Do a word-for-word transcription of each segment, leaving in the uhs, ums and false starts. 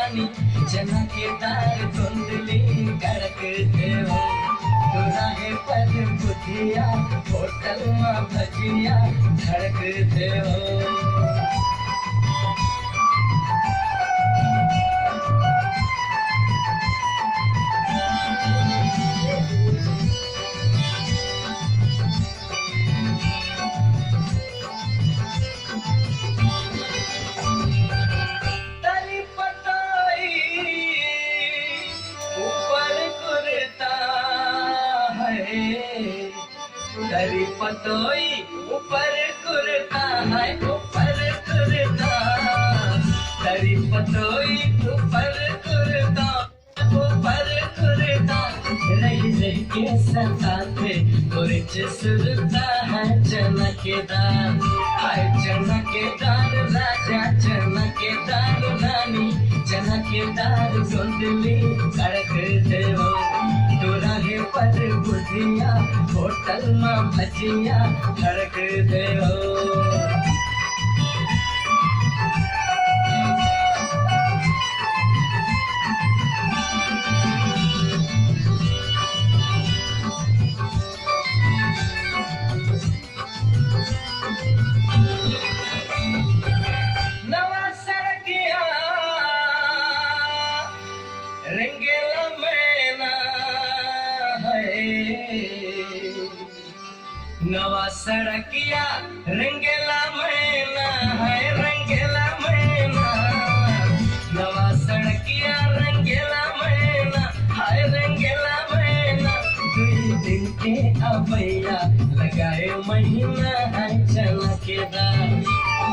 चना के दार गोंदली कड़क देवो, दुराहे पर बुधिया, होटल मा भजिया धड़क देवो। तरी पतोई ऊपर कुर्ता है, तरी पतोई ऊपर कुर्ता है, ऊपर कुर्ता, तरी पतोई ऊपर कुर्ता। ऊपर कुर्ता, रही रही के सताथे, कुर्च सुरता है चना के दार। हाय चना के दार राजा, चना के दार रानी, चना के दार गोंदली कड़क देवो। दुराहे पर बुधिया, होटल मा भजिया धड़क देवो। नवा सड़किया रेंगेला मैना है, नवा सड़किया रेंगेला मैना, हाय रेंगेला मैना। नवा सड़किया रेंगेला मैना, हाय रेंगेला मैना। दुई दिन के अबैया लगाए महीना, हाय चना के दार,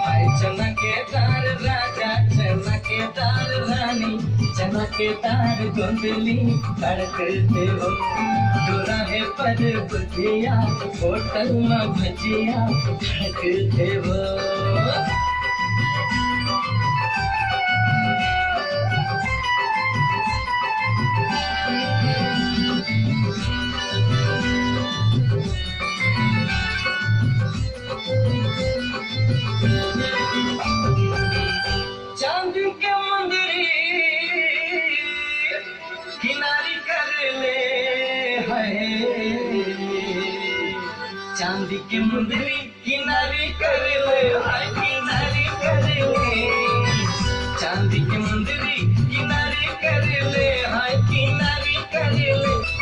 हाय चना के दार राजा, चना के दार रानी। चना के दार गोंदली कड़क देवो, दुराहे पर बुधिया, होटल मा भजिया धड़क देवो। चांदी के मुंदरी किनारी कर ले है, चांदी के मुंदरी किनारी कर ले, हाय किनारी कर ले। चांदी के मुंदरी किनारी कर ले, हाय किनारी कर ले।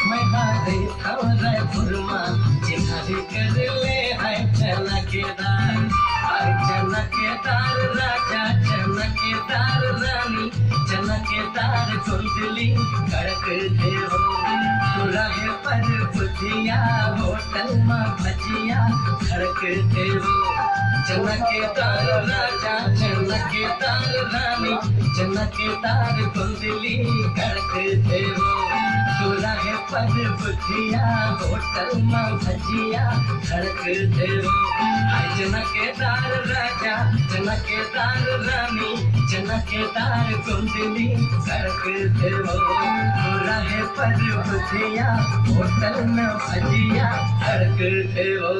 मैं हारे खवरा फुरमा चिन्हारी कर ले, हाय चना के दार, हाय चना के दार राजा, चना के दार रानी। चना के दार गोंदली कड़क देवो, दुराहे पर बुधिया, होटल मा भजिया धड़क देवो। चना के दार राजा, चना के दार रानी, चना के दार गोंदली कड़क देवो। दुराहे पर बुधिया, होटल मा भजिया धड़क देवो। हाय चना के दार राजा, चना के दार रानी, चना के दार गोंदली कड़क देवो। दुराहे पर बुधिया, होटल मा भजिया धड़क देवो।